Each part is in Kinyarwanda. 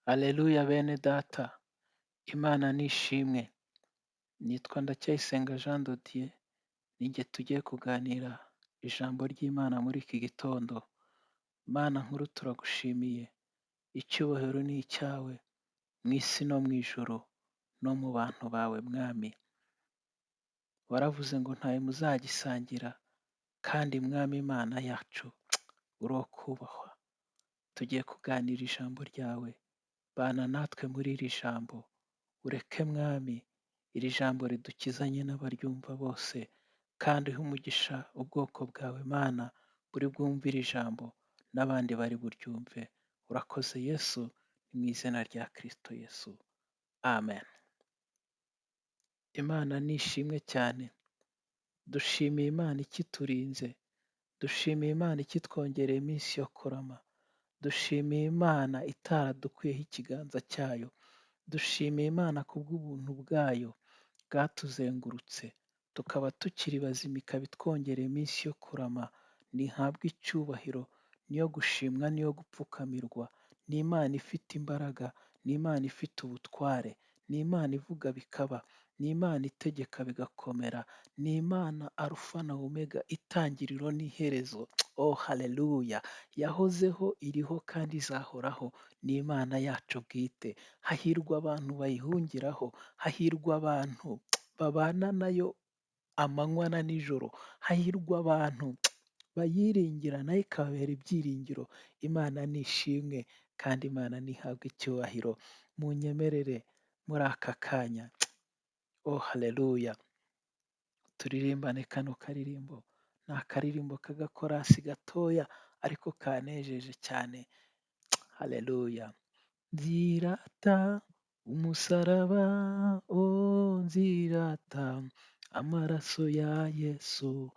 Haleluya bene data, Imana nishimwe. Nitwa Ndacyayisenga Jean de Dieu, ninjye tugiye kuganira ijambo ry'Imana muri iki gitondo. Mana nkuru turagushimiye, icyubahiro ni icyawe mu isi no mu ijuru no mu bantu bawe Mwami. Waravuze ngo ntawe muzagisangira, kandi Mwami Imana yacu uri uwo kubahwa. Tugiye kuganira ijambo ryawe, bana natwe muri iri jambo, ureke Mwami iri jambo ridukizanye n'abaryumva bose, kandi uhe umugisha ubwoko bwawe Mana buri bwumve iri jambo n'abandi bari buryumve. Urakoze Yesu, ni mu izina rya Kristo Yesu, amen. Imana nishimwe cyane, dushimiye Imana ikiturinze, dushimiye Imana ikitwongereye iminsi yo kurama, dushimiye Imana itaradukuyeho ikiganza cyayo, dushimiye Imana kubw'ubuntu bwayo bwatuzengurutse, tukaba tukiri bazima ikaba itwongereye iminsi yo kurama. Ntihabwe icyubahiro, niyo gushimwa, niyo gupfukamirwa. Ni Imana ifite imbaraga, ni Imana ifite ubutware, ni Imana ivuga bikaba, ni Imana itegeka bigakomera, ni Imana Arufa na Omega, itangiriro n'iherezo. Oh haleluya! Yahozeho, iriho kandi izahoraho. Ni Imana yacu bwite. Hahirwa abantu bayihungiraho, hahirwa abantu babana nayo amanywa na nijoro, hahirwa abantu bayiringira nayo ikababera ibyiringiro. Imana nishimwe kandi Imana ntihabwe icyubahiro. Munyemerere muri aka kanya, oh haleluya, turirimbane kano karirimbo. Ni akaririmbo k'agakorasi gatoya ariko kanejeje cyane. Haleluya. Nzirata umusaraba, oh nzirata amaraso ya Yesu,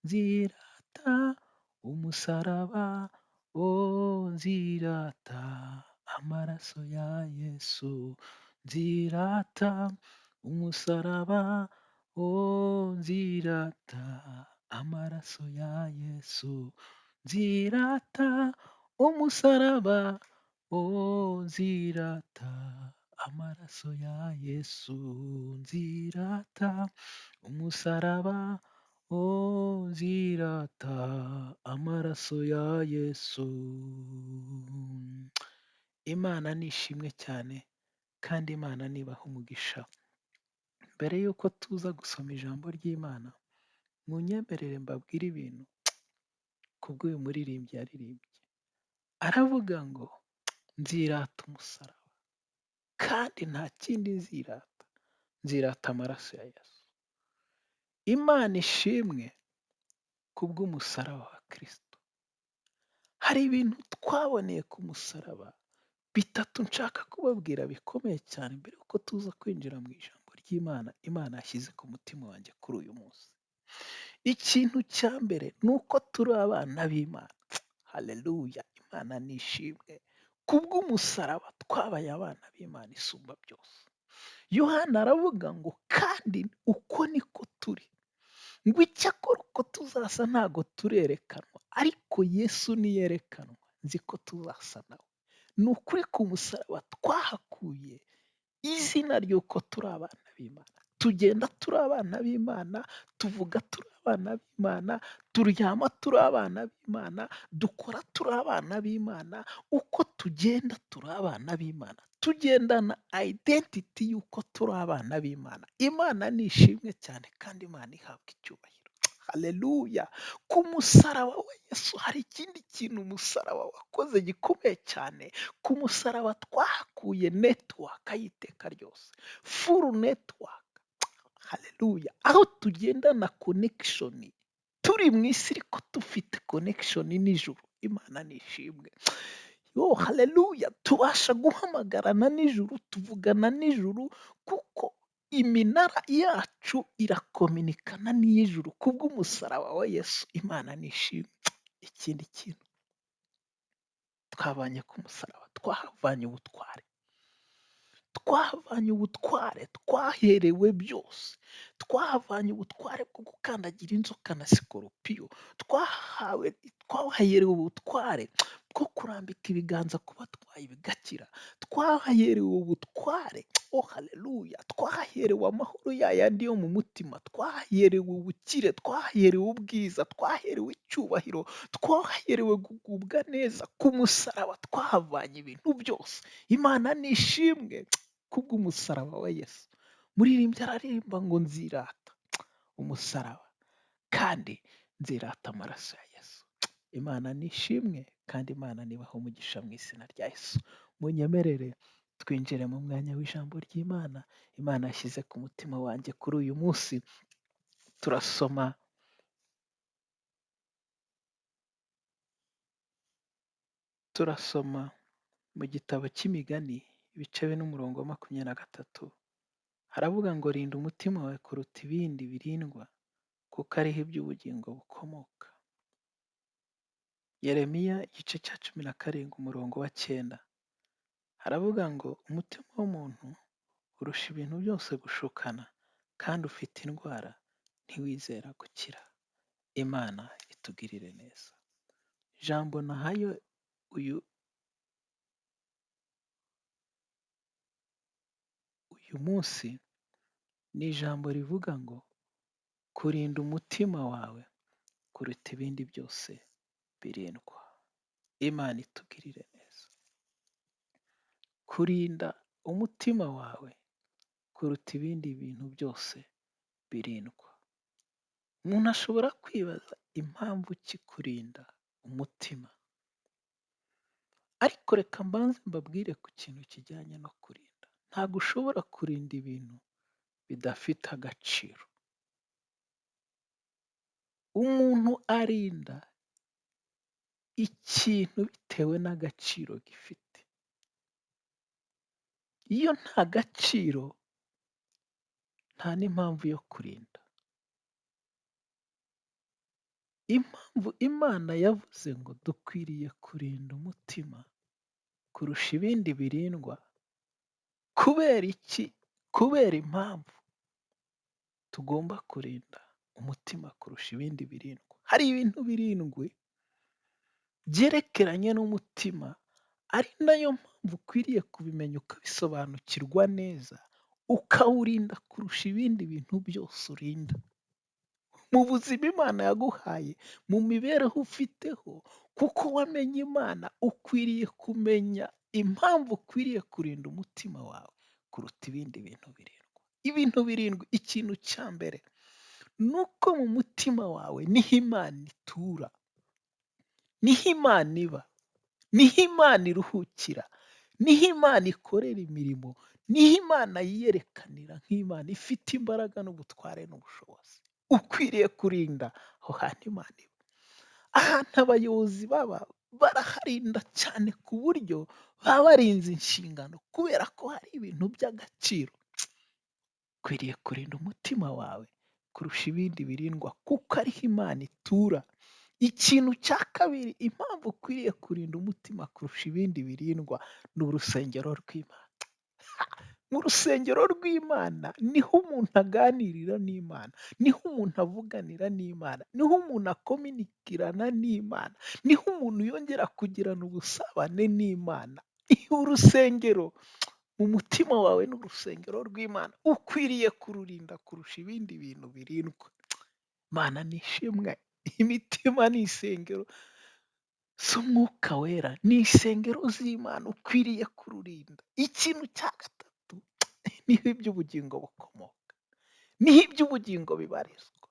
nzirata umusaraba, oh nzirata amaraso ya Yesu, nzirata umusaraba, oh nzirata amaraso ya Yesu, nzirata umusaraba, oh nzirata amaraso ya Yesu, nzirata umusaraba, oh nzirata amaraso ya Yesu. Imana nishimwe cyane kandi Imana nibaha umugisha. Mbere y'uko tuza gusoma ijambo ry'Imana, munyemerere mbabwire ibintu kubw'uyu muririmbyi yaririmbye. Aravuga ngo nzirata umusaraba, kandi nta kindi nzirata, nzirata amaraso ya Yesu. Imana ishimwe kubw'umusaraba wa Kristo. Hari ibintu twaboneye ku musaraba bitatu nshaka kubabwira bikomeye cyane mbere yuko tuza kwinjira mu ijambo ry'Imana Imana yashyize ku mutima wanjye kuri uyu munsi. Ikintu cya mbere ni uko turi abana b'Imana. Haleluya, Imana nishimwe. Kubw'umusaraba twabaye abana b'Imana isumba byose. Yohana aravuga ngo kandi uko niko turi, ngo icyakora uko tuzasa ntago turerekanwa, ariko Yesu niyerekanwa nzi ko tuzasa nawe. Ni ukuri ku musaraba twahakuye izina ry'uko turi abana b'Imana. Tugenda turi abana b'Imana, tuvuga turi abana b'Imana, turyama turi abana b'Imana, dukora turi abana b'Imana, uko tugenda turi abana b'Imana. Tugendana identity y'uko turi abana b'Imana. Imana nishimwe cyane kandi Imana ihabwa icyubahiro. Haleluya! Ku musaraba wa Yesu hari ikindi kintu umusaraba wakoze gikomeye cyane. Ku musaraba twahakuye network y'iteka ryose, full network. Haleluya! Aho tugendana connection, turi mu isi ariko dufite connection n'ijuru. Imana nishimwe. Yo haleluya! Tubasha guhamagarana n'ijuru, tuvugana n'ijuru, kuko iminara yacu irakominikana n'iy'ijuru kubw'umusaraba wa Yesu. Imana nishimwe. Ikindi kintu twabanye ku musaraba, twahavanye ubutware, twahavanye ubutware, twaherewe byose, twahavanye ubutware bwo gukandagira inzoka na sikoropiyo, twahaherewe ubutware bwo kurambika ibiganza ku batwaye. by'abarwayi bigakira, twahaherewe ubutware, oh haleluya, twahaherewe amahoro ya yandi yo mu mutima, twahaherewe ubukire, twahaherewe ubwiza, twaherewe icyubahiro, twaherewe kugubwa neza ku musaraba, twahavanye ibintu byose. Imana nishimwe kubw'umusaraba wa Yesu. Muririmbyi araririmba ngo nzirata umusaraba kandi nzirata amaraso ya Yesu. Imana nishimwe kandi Imana nibahe umugisha mu izina rya Yesu. Munyemerere twinjire mu mwanya w'ijambo ry'Imana. Imana yashyize ku mutima wanjye kuri uyu munsi. Turasoma mu gitabo cy'Imigani ibice 4 umurongo wa 23, haravuga ngo rinda umutima wawe kuruta ibindi birindwa, kuko ariho iby'ubugingo bukomoka. Yeremiya igice cya 17 umurongo wa 9, haravuga ngo umutima w'umuntu urusha ibintu byose gushukana, kandi ufite indwara ntiwizera gukira. Imana itugirire neza. Ijambo nahaye uyu munsi ni ijambo rivuga ngo kurinda umutima wawe kuruta ibindi byose birindwa. Imana itugirire neza. Kurinda umutima wawe kuruta ibindi bintu byose birindwa. Umuntu ashobora kwibaza impamvu ki kurinda umutima, ariko reka mbanze mbabwire ku kintu kijyanye no kurinda. Ntabwo ushobora kurinda ibintu bidafite agaciro. Umuntu arinda ikintu bitewe n'agaciro gifite. Iyo nta gaciro, nta n'impamvu yo kurinda. Impamvu Imana yavuze ngo dukwiriye kurinda umutima kurusha ibindi birindwa, kubera iki? Kubera impamvu tugomba kurinda umutima kurusha ibindi birindwa. Hari ibintu birindwi byerekeranye n'umutima, ari nayo mpamvu ukwiriye kubimenya ukabisobanukirwa neza, ukawurinda kurusha ibindi bintu byose urinda. Mu buzima Imana yaguhaye, mu mibereho ufiteho, kuko wamenye Imana, ukwiriye kumenya impamvu ukwiriye kurinda umutima wawe kuruta ibindi bintu birindwi. Ibintu birindwi, ikintu cya mbere ni uko mu mutima wawe niho Imana itura, niho Imana iba, niho Imana iruhukira, niho Imana ikorera imirimo, niho Imana yiyerekanira nk'Imana ifite imbaraga n'ubutware n'ubushobozi. Ukwiriye kurinda aho hantu Imana iba. Ahantu abayobozi baba baraharinda cyane ku buryo baba barinze inshingano, kubera ko hari ibintu by'agaciro. Ukwiriye kurinda umutima wawe kurusha ibindi birindwa, kuko ariho Imana itura. Ikintu cya kabiri, impamvu ukwiriye kurinda umutima kurusha ibindi birindwa, ni urusengero rw'Imana. Mu rusengero rw'Imana niho umuntu aganirira n'Imana, niho umuntu avuganira n'Imana, niho umuntu akominikirana n'Imana, niho umuntu yongera kugirana ubusabane n'Imana. Urusengero mu mutima wawe ni urusengero rw'Imana, ukwiriye kururinda kurusha ibindi bintu birindwa. Imana nishimwe. Imitima ni insengero z'Umwuka Wera, ni insengero z'Imana, ukwiriye kururinda. Ikintu cya gatatu niho iby'ubugingo bukomoka, niho iby'ubugingo bibarizwa,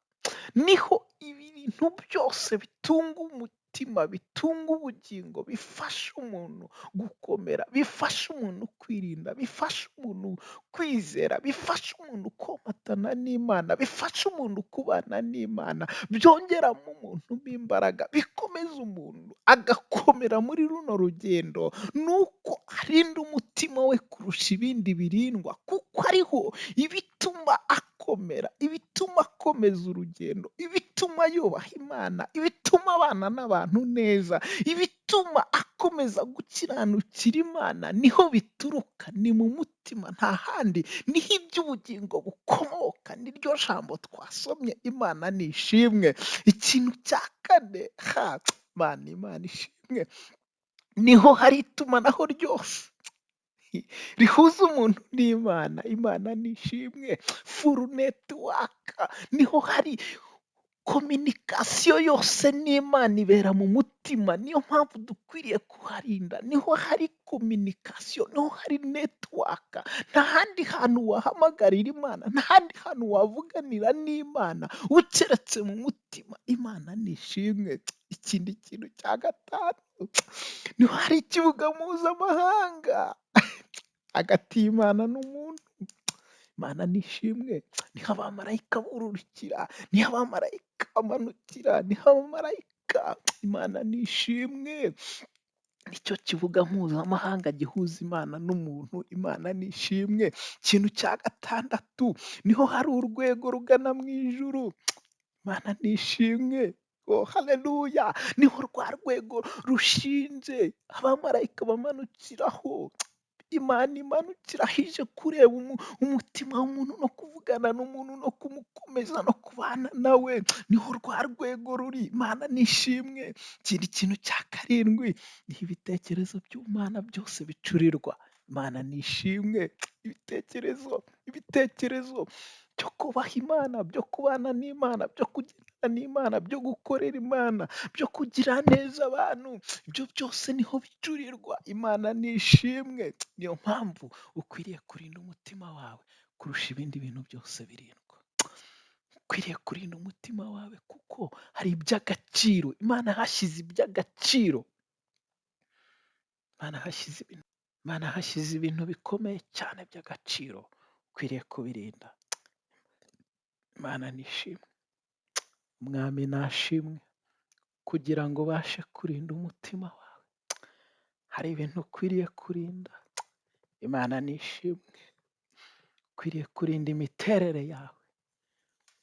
niho ibintu byose bitunga umutima, bitunga ubugingo, bifasha umuntu gukomera, bifasha umuntu kwirinda, bifasha umuntu kwizera, bifasha umuntu komatana n'Imana, bifasha umuntu kubana n'Imana, byongeramo umuntu imbaraga, bikomeza umuntu agakomera muri runo rugendo, nuko arinda umutima we kurusha ibindi birindwa, kuko ariho ibituma akomera, ibituma akomeza urugendo, ibituma yubaha Imana, ibituma abana n'abantu neza, ibituma akomeza gukiranukira Imana, niho bituruka, ni mu mutima, nta handi, niho iby'ubugingo bukomoka, niryo jambo twasomye. Imana nishimwe. Ikintu cya kane, Imana ishimwe, Niho hari itumanaho ryose rihuza umuntu n'Imana. Imana nishimwe. Full network, niho hari communication yose n'Imana ibera mu mutima. Niyo mpamvu dukwiriye kuharinda. Niho hari communication, niho hari network. Nta handi hantu wahamagarira Imana, nta handi hantu wavuganira n'Imana ukeretse mu mutima. Imana nishimwe. Ikindi kintu cya gatanu, niho hari ikibuga mpuzamahanga hagati y'Imana n'umuntu. Imana nishimwe. Niho abamarayika bururukira, niho abamarayika bamanukira, niho abamarayika. Imana nishimwe. Nicyo kibuga mpuzamahanga gihuza Imana n'umuntu. Imana nishimwe. Ikintu cya gatandatu, niho hari urwego rugana mu ijuru. Imana nishimwe. Oh, haleluya! Niho rwa rwego rushinze, abamarayika bamanukiraho. Imana imanukiraho ije kureba umutima w'umuntu no kuvugana n'umuntu no kumukomeza no kubana nawe. Niho rwa rwego ruri. Imana nishimwe. Ikindi kintu cya karindwi, niho ibitekerezo by'Imana byose bicurirwa. Imana nishimwe. Ibitekerezo byo kubaha Imana, byo kubana n'Imana, byo kugendana n'Imana, byo gukorera Imana, byo kugira neza abantu, ibyo byose niho bicurirwa. Imana nishimwe. Niyo mpamvu ukwiriye kurinda umutima wawe kurusha ibindi bintu byose birindwa. Ukwiriye kurinda umutima wawe kuko hari iby'agaciro. Imana hashyize iby'agaciro. Imana hashyize ibintu bikomeye cyane by'agaciro. Ukwiriye kubirinda. Imana nishimwe. Umwami nashimwe. Kugira ngo ubashe kurinda umutima wawe, hari ibintu ukwiriye kurinda. Imana nishimwe. Ukwiriye kurinda imiterere yawe,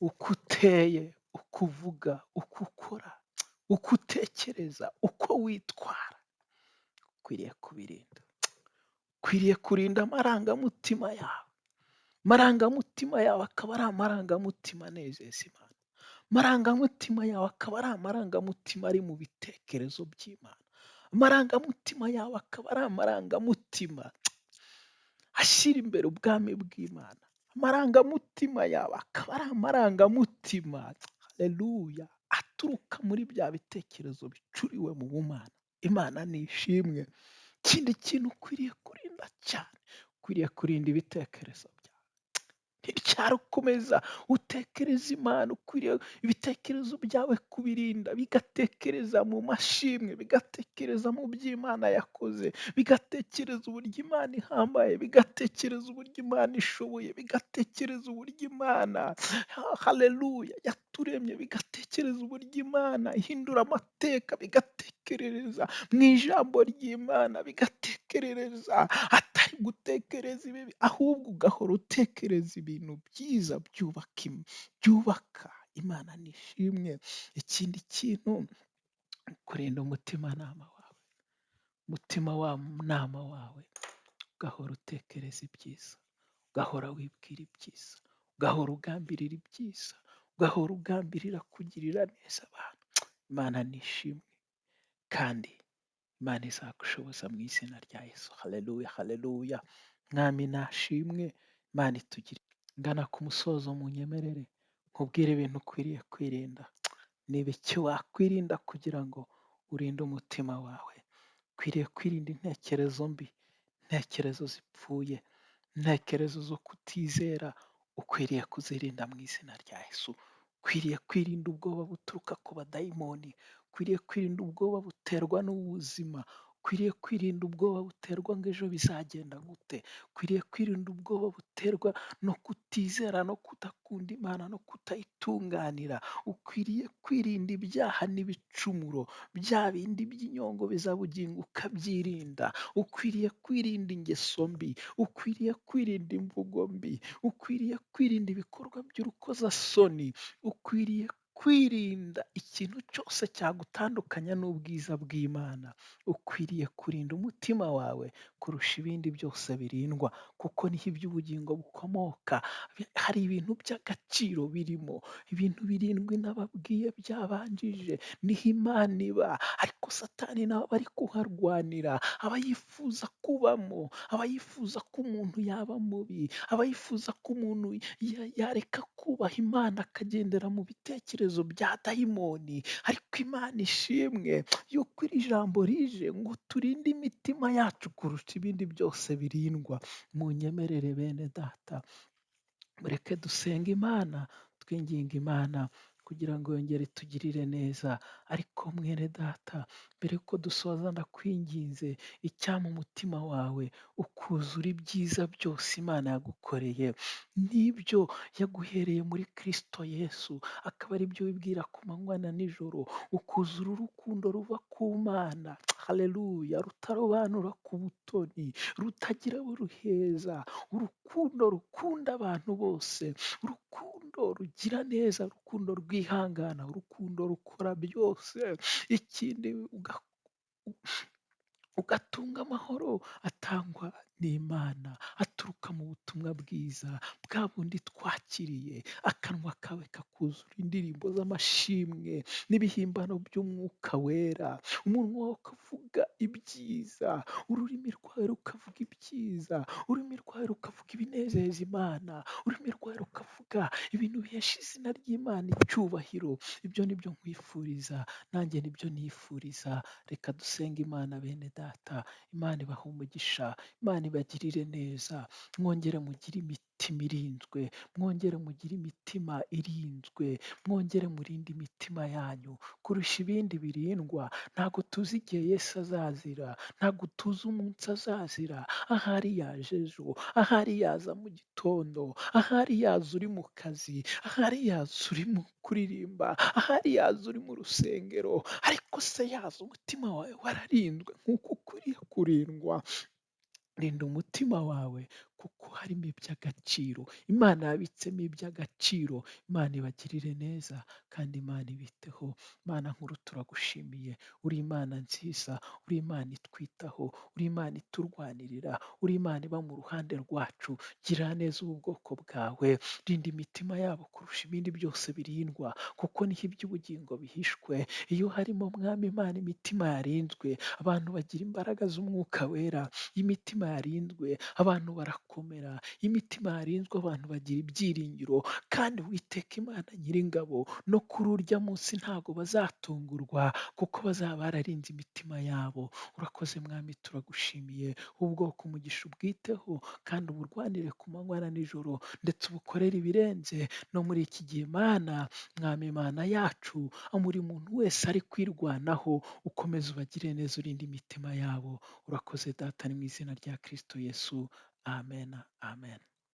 uko uteye, uko uvuga, uko ukora, uko utekereza, uko witwara. Ukwiriye kubirinda. Ukwiriye kurinda amarangamutima yawe. Amarangamutima yawe akaba ari amarangamutima anezeza Imana. Amarangamutima yawe akaba ari amarangamutima ari mu bitekerezo by'Imana. Amarangamutima yawe akaba ari amarangamutima ashyira imbere ubwami bw'Imana. Amarangamutima yawe akaba ari amarangamutima, haleluya, aturuka muri bya bitekerezo bicuriwe mu bumana. Imana nishimwe. Ikindi kintu ukwiriye kurinda cyane, ukwiriye kurinda ibitekerezo byawe. Nticyari utekereza Imana, ukwiriye ibitekerezo byawe kubirinda, bigatekereza mu mashimwe, bigatekereza mu by'Imana yakoze, bigatekereza uburyo Imana ihambaye, bigatekereza uburyo Imana ishoboye, bigatekereza uburyo Imana, haleluya, yaturemye, bigatekereza uburyo Imana ihindura amateka, bigatekerereza mu ijambo ry'Imana, bigatekerereza atari gutekereza ibibi, ahubwo ugahora utekereza ibintu byiza byubaka. Imana nishimwe. Ikindi kintu, kurinda umutimanama wawe. Umutimanama wawe ugahora utekereza ibyiza, ugahora wibwira ibyiza, ugahora ugambirira ibyiza, ugahora ugambirira kugirira neza abantu. Imana nishimwe. Kandi Imana izagushoboza mu izina rya Yesu. Haleluya, haleluya. Mwami nashimwe. Imana itugire. Ngana ku musozo, munyemerere nkubwire ibintu ukwiriye kwirinda. Ni ibiki wakwirinda kugira ngo urinde umutima wawe? Ukwiriye kwirinda intekerezo mbi, intekerezo zipfuye, intekerezo zo kutizera. Ukwiriye kuzirinda mu izina rya Yesu. Ukwiriye kwirinda ubwoba buturuka ku badayimoni. Ukwiriye kwirinda ubwoba buterwa n'ubuzima. Ukwiriye kwirinda ubwoba buterwa ngo ejo bizagenda gute. Ukwiriye kwirinda ubwoba buterwa no kutizera no kudakunda Imana no kutayitunganira. Ukwiriye kwirinda ibyaha n'ibicumuro, bya bindi by'inyongobezabugingo ukabyirinda. Ukwiriye kwirinda ingeso mbi. Ukwiriye kwirinda imvugo mbi. Ukwiriye kwirinda ibikorwa by'urukozasoni. Ukwiriye kwirinda ikintu cyose cyagutandukanya n'ubwiza bw'Imana. Ukwiriye kurinda umutima wawe kurusha ibindi byose birindwa, kuko niho iby'ubugingo bukomoka. Hari ibintu by'agaciro birimo, ibintu birindwi nababwiye byabanjije, niho Imana iba, ariko Satani nawe aba ari kuharwanira, aba yifuza kubamo, aba yifuza ko umuntu yaba mubi, aba yifuza ko umuntu yareka kubaha Imana akagendera mu bitekerezo bya dayimoni. Ariko Imana ishimwe yuko iri jambo rije ngo turinde imitima yacu kurusha ibindi byose birindwa. Munyemerere bene data, mureke dusenge Imana, twinginga Imana kugira ngo yongere itugirire neza. Ariko mwene data, mbere yuko dusoza ndakwinginze, icyampa umutima wawe ukuzura ibyiza byose Imana yagukoreye, n'ibyo yaguhereye muri Kristo Yesu, akaba ari byo wibwira ku manywa na nijoro, ukuzura urukundo ruva ku Mana, haleluya, rutarobanura ku butoni, rutagira abo ruheza, urukundo rukunda abantu bose, urukundo rugira neza, urukundo rwihangana, urukundo rukora byose. Ikindi ugatunga amahoro atangwa n'Imana, aturuka mu butumwa bwiza bwa bundi twakiriye, akanwa kawe kakuzura indirimbo z'amashimwe n'ibihimbano by'umwuka wera, umunwa wawe ukavuga ibyiza, ururimi rwawe rukavuga ibyiza, ururimi rwawe rukavuga ibinezeza Imana, ururimi rwawe rukavuga ibintu bihesha izina ry'Imana icyubahiro. Ibyo ni byo nkwifuriza, nanjye nibyo nifuriza. Reka dusenge Imana bene data, Imana ibahe umugisha, Imana ibagirire neza, mwongere mugire imitima irinzwe, mwongere mugire imitima irinzwe, mwongere murinde imitima yanyu kurusha ibindi birindwa. Ntabwo tuzi igihe Yesu azazira, ntabwo tuzi umunsi azazira, ahari yaje ejo, ahari yaza mu gitondo, ahari yaza uri mu kazi, ahari yaza uri mu kuririmba, ahari yaza uri mu rusengero, ariko se yaza umutima wawe wararinzwe nk'uko ukwiriye kurindwa. Rinda umutima wawe kuko harimo iby'agaciro. Imana yabitsemo iby'agaciro. Imana ibagirire neza kandi Imana ibiteho. Imana nkuru turagushimiye, uri Imana nziza, uri Imana itwitaho, uri Imana iturwanirira, uri Imana iba mu ruhande rwacu. Gira neza ubu bwoko bwawe, rinda imitima yabo kurusha ibindi byose birindwa, kuko niho iby'ubugingo bihishwe. Iyo harimo Mwami Imana imitima yarinzwe, abantu bagira imbaraga z'umwuka wera. Imitima yarinzwe, abantu barakomera. Imitima yarinzwe, abantu bagira ibyiringiro. Kandi Uwiteka Imana Nyiringabo, no kuri urya munsi ntabwo bazatungurwa, kuko bazaba bararinze imitima yabo. Urakoze Mwami, turagushimiye. Ubwoko umugisha ubwiteho kandi uburwanire ku manywa na nijoro, ndetse ubukorere ibirenze no muri iki gihe. Mana, Mwami Imana yacu, buri muntu wese ari kwirwanaho, ukomeze ubagire neza, urinde imitima yabo. Urakoze Data, ni mu izina rya Kristo Yesu. Amen, amen.